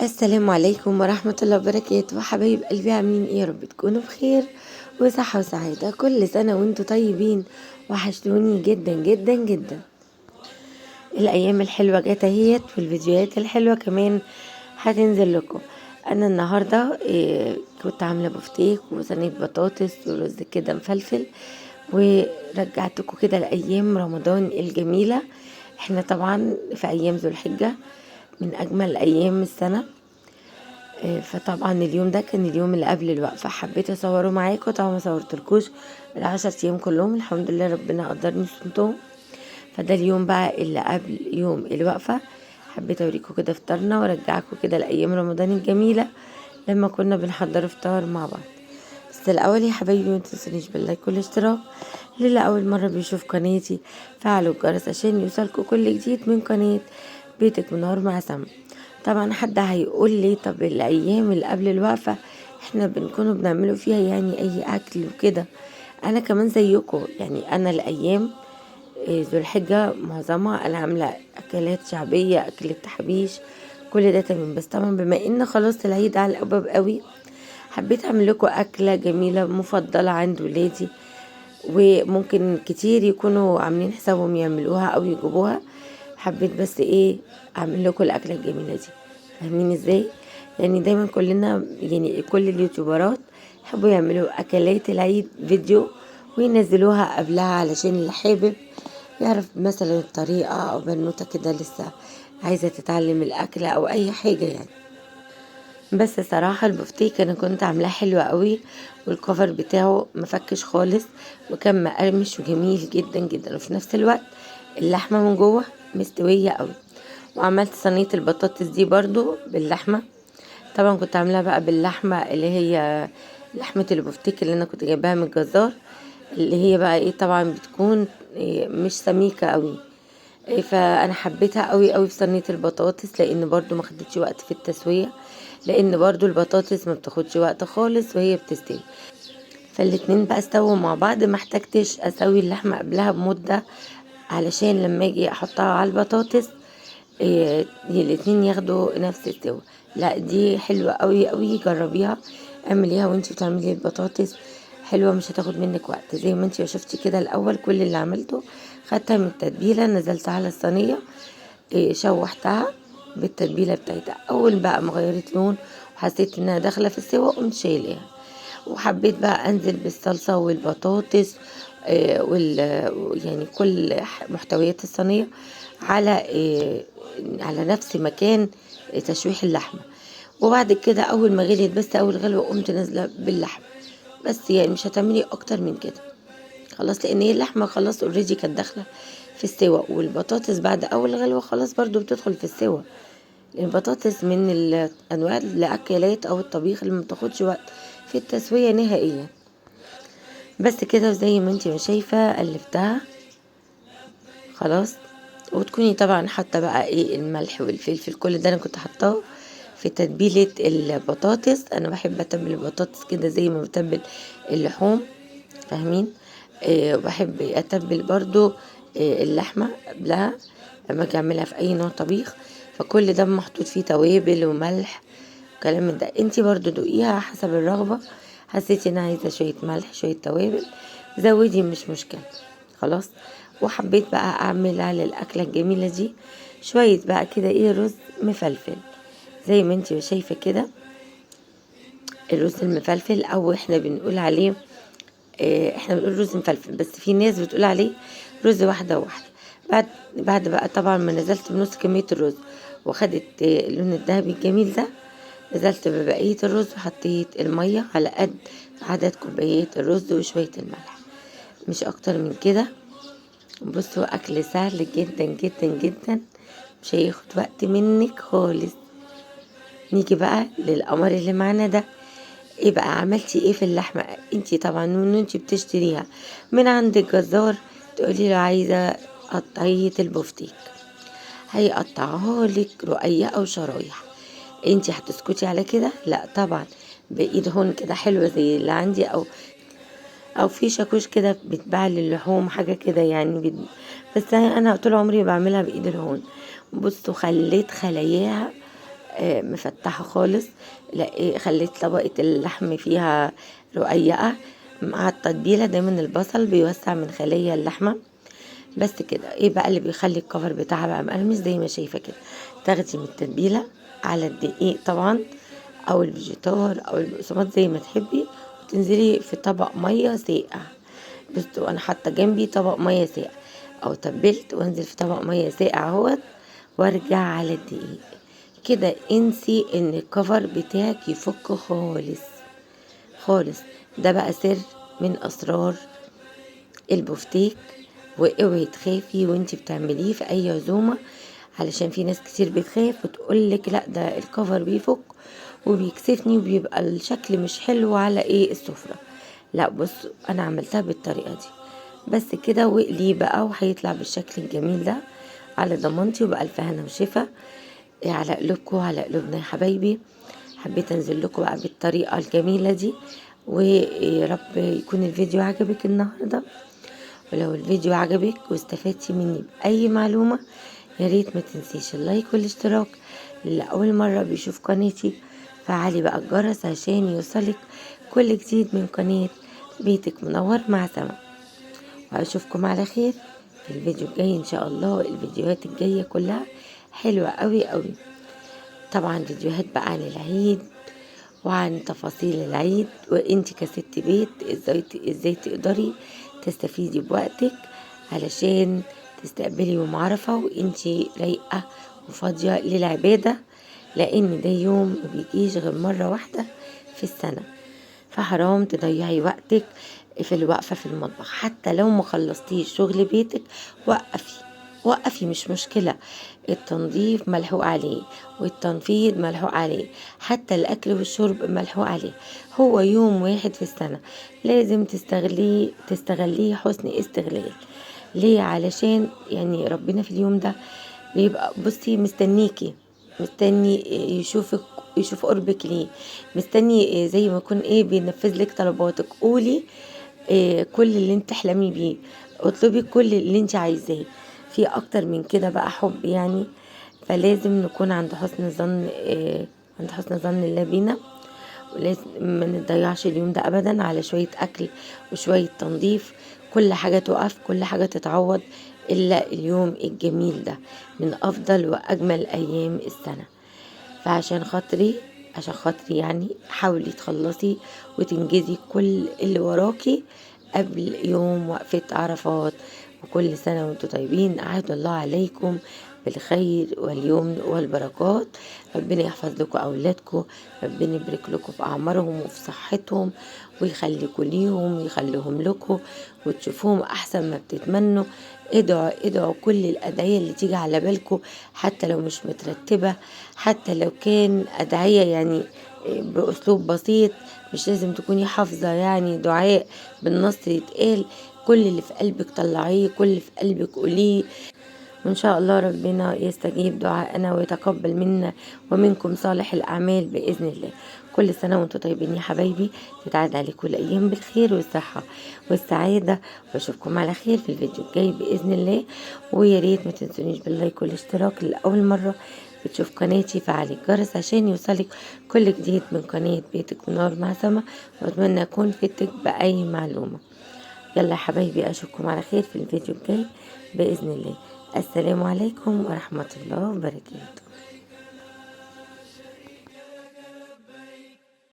السلام عليكم ورحمة الله وبركاته. حبايب قلبي، عاملين ايه؟ يا رب تكونوا بخير وصحة وسعادة. كل سنة وانتوا طيبين، وحشتوني جدا جدا جدا. الأيام الحلوة جت اهيت، والفيديوهات الحلوة كمان هتنزل لكم. أنا النهاردة كنت عاملة بفتيك وصينية بطاطس ورز كده مفلفل، ورجعتكم كده لأيام رمضان الجميلة. احنا طبعا في أيام ذو الحجة، من أجمل أيام السنة. فطبعا اليوم ده كان اليوم اللي قبل الوقفة، حبيت أصوره معاكم. طبعا ما صورتلكوش ال10 أيام كلهم، الحمد لله ربنا قدرني صمتهم. فده اليوم بقى اللي قبل يوم الوقفة، حبيت أوريكم كده فطارنا وارجعكم كده لأيام رمضان الجميلة لما كنا بنحضر فطار مع بعض. بس الأول يا حبايبي ما تنسونيش بال like والاشتراك. للي أول مرة بيشوف قناتي فعلوا الجرس عشان يوصلكوا كل جديد من قناة بيتك منور مع سما. طبعا حد هيقول لي طب الأيام اللي قبل الوقفة احنا بنكونوا بنعملوا فيها يعني أي أكل وكده. أنا كمان زيكم، يعني أنا الأيام ذو الحجة معظمها أنا عاملة أكلات شعبية، أكلة تحبيش، كل ده تمام. بس طبعا بما إن خلاص العيد على الأبواب قوي، حبيت أعمل لكم أكلة جميلة مفضلة عند ولادي، وممكن كتير يكونوا عاملين حسابهم يعملوها أو يجيبوها. حبيت بس أعمل لكم الأكلة الجميلة دي. فاهمين إزاي؟ يعني دايما كلنا، يعني كل اليوتيوبرات يحبوا يعملوا أكلات العيد فيديو وينزلوها قبلها، علشان اللي حابب يعرف مثلا الطريقة، أو بنوتة كده لسه عايزة تتعلم الأكل أو أي حاجة يعني. بس صراحة البفتيك أنا كنت عاملاه حلو قوي، والكفر بتاعه مفكش خالص، وكان مقرمش وجميل جدا جدا، وفي نفس الوقت اللحمة من جوه مستوية قوي. وعملت صينية البطاطس دي برضو باللحمة، طبعا كنت عاملاها بقى باللحمة اللي هي لحمة البفتيك اللي أنا كنت جايباها من الجزار، اللي هي بقى طبعا بتكون مش سميكة قوي. فأنا حبيتها قوي قوي في صينية البطاطس، لأن برضو ما خدتش وقت في التسوية، لأن برضو البطاطس ما بتاخدش وقت خالص وهي بتستوي. فالاتنين بقى استووا مع بعض، ما احتاجتش اسوي اللحمة قبلها بمدة، علشان لما اجي احطها على البطاطس الاتنين ياخدوا نفس السوا. لا دي حلوة قوي قوي، جربيها، اعمليها وانتي بتعملي البطاطس، حلوة مش هتاخد منك وقت. زي ما انتي شفتي كده الاول كل اللي عملته، خدتها من التتبيلة نزلت على الصينية، شوحتها بالتتبيلة بتاعتها. اول بقى ما غيرت لون وحسيت انها داخلة في السوا قمت شايلاها. وحبيت بقى انزل بالصلصة والبطاطس، يعني كل محتويات الصينية على نفس مكان تشويح اللحمة. وبعد كده اول ما غليت بس اول غلوة قمت نازلة باللحمة، بس مش هتعملي اكتر من كده خلاص، لان هي اللحمة خلاص اوريدي كانت داخلة في السوا، والبطاطس بعد اول غلوة خلاص برضو بتدخل في السوا. البطاطس من انواع الاكلات او الطبيخ اللي ما بتاخدش وقت في التسوية نهائيا. بس كده زي ما انتي ما شايفة قلبتها خلاص. وتكوني طبعا حاطة بقى الملح والفلفل، كل ده انا كنت حاطاه في تتبيلة البطاطس. انا بحب اتبل البطاطس كده زي ما بتبل اللحوم، فاهمين؟ وبحب اتبل برضو اللحمة قبلها لما اجي اعملها في اي نوع طبيخ. فكل ده محطوط فيه توابل وملح وكلام من ده. انتي برضو دوقيها حسب الرغبة، حسيتي انها عايزة شوية ملح شوية توابل زودي، مش مشكلة خلاص. وحبيت بقى اعمل على الاكلة الجميلة دي شوية بقى كده رز مفلفل زي ما انتي شايفة كده. الرز المفلفل او احنا بنقول عليه، احنا بنقول رز مفلفل، بس في ناس بتقول عليه رز واحدة واحدة. بعد بقى طبعا ما نزلت بنص كمية الرز وخدت اللون الذهبي الجميل ده، نزلت ببقية الرز وحطيت المية على قد عدد كوبايات الرز وشوية الملح، مش اكتر من كده. بصوا اكل سهل جدا جدا جدا، مش هياخد وقت منك خالص. نيجي بقى للقمر اللي معانا ده. ايه بقى عملتي ايه في اللحمة؟ انتي طبعا من انتي بتشتريها من عند الجزار تقولي له عايزة قطعية البفتيك، هيقطعها لك رقيقة او شرايح. انتي هتسكتي على كده؟ لا طبعا، بايد هون كده حلوة زي اللي عندي، او في شاكوش كده بيتباع للحوم حاجة كده يعني، بس انا طول عمري بعملها بايد الهون. بصوا خليت خلاياها مفتحة خالص. لا خليت طبقه اللحم فيها رقيقه مع التتبيله. دايما البصل بيوسع من خليه اللحمة. بس كده. ايه بقى اللي بيخلي الكفر بتاعها بقى مقرمش زي ما شايفه كده؟ تاخدي من التتبيله على الدقيق طبعا او الفيجيتار او البقسماط زي ما تحبي، وتنزلي في طبق مية ساقع. بصوا انا حاطه جنبي طبق مية ساقع، او تبلت وانزل في طبق مية ساقع اهوت، وارجع على الدقيق كده. انسي ان الكفر بتاعك يفك خالص خالص. ده بقى سر من اسرار البفتيك، واوعي تخافي وانتي بتعمليه في اي عزومة، علشان في ناس كتير بتخاف وتقولك لا ده الكفر بيفك وبيكسفني وبيبقى الشكل مش حلو على ايه السفرة. لا بصوا انا عملتها بالطريقة دي بس كده، واقليه بقى وهيطلع بالشكل الجميل ده على ضمانتي. وبألف هنا وشفا على قلوبكم وعلى قلوبنا يا حبايبي. حبيت انزل لكم بقى بالطريقة الجميلة دي، ويا رب يكون الفيديو عجبك النهارده. ولو الفيديو عجبك واستفدتي مني بأي معلومة، يا ريت ما تنسيش ال like والاشتراك. اللي أول مرة بيشوف قناتي فعلي بقى الجرس عشان يوصلك كل جديد من قناة بيتك منور مع سما. وأشوفكم على خير في الفيديو الجاي إن شاء الله. الفيديوهات الجاية كلها حلوة قوي قوي، طبعا فيديوهات بقى عن العيد وعن تفاصيل العيد، وانت كست بيت ازاي تقدري تستفيدي بوقتك علشان تستقبلي يوم عرفة وانتي رايقة وفاضية للعبادة، لان ده يوم ما بيجيش غير مرة واحدة في السنة، فحرام تضيعي وقتك في الوقفة في المطبخ. حتى لو ما خلصتيش شغل بيتك وقفي وقفي، مش مشكلة. التنظيف ملحوق عليه، والتنفيذ ملحوق عليه، حتى الأكل والشرب ملحوق عليه. هو يوم واحد في السنة لازم تستغليه حسن استغلال. ليه؟ علشان يعني ربنا في اليوم ده بيبقى بصي مستنيكي، مستني يشوفك، يشوف قربك ليه، مستني زي ما يكون ايه بينفذ لك طلباتك. قولي إيه كل اللي انت تحلمي بيه، اطلبي كل اللي انت عايزاه. في اكتر من كده بقى حب يعني. فلازم نكون عند حسن ظن، عند حسن ظن الله بينا، ولازم ما نضيعش اليوم ده ابدا على شوية اكل وشوية تنظيف. كل حاجة تقف، كل حاجة تتعوض، الا اليوم الجميل ده من افضل واجمل ايام السنة. فعشان خاطري، عشان خاطري يعني حاولي تخلصي وتنجزي كل اللي وراكي قبل يوم وقفة عرفات. وكل سنة وانتم طيبين، أعاد الله عليكم بالخير واليمن والبركات. ربنا يحفظ لكم أولادكم، ربنا يبارك لكم في أعمارهم وفي صحتهم، ويخليكم ليهم ويخليهم لكم، وتشوفوهم أحسن ما بتتمنوا. ادعوا ادعوا كل الأدعية اللي تيجي على بالكم، حتى لو مش مترتبة، حتى لو كان أدعية يعني بأسلوب بسيط، مش لازم تكوني حافظة يعني دعاء بالنص يتقال. كل اللي في قلبك طلعيه، كل اللي في قلبك قوليه، وإن شاء الله ربنا يستجيب دعائنا ويتقبل منا ومنكم صالح الأعمال بإذن الله. كل سنة وانتم طيبين يا حبايبي، تتعاد عليكم الأيام بالخير والصحة والسعادة، وأشوفكم على خير في الفيديو الجاي بإذن الله. ويا ريت ما تنسونيش بال like والاشتراك. لأول مرة بتشوف قناتي فعلي الجرس عشان يوصلك كل جديد من قناة بيتك منور مع سما، وأتمنى أكون فدتك بأي معلومة. يلا يا حبايبي، أشوفكم على خير في الفيديو الجاي بإذن الله. السلام عليكم ورحمة الله وبركاته.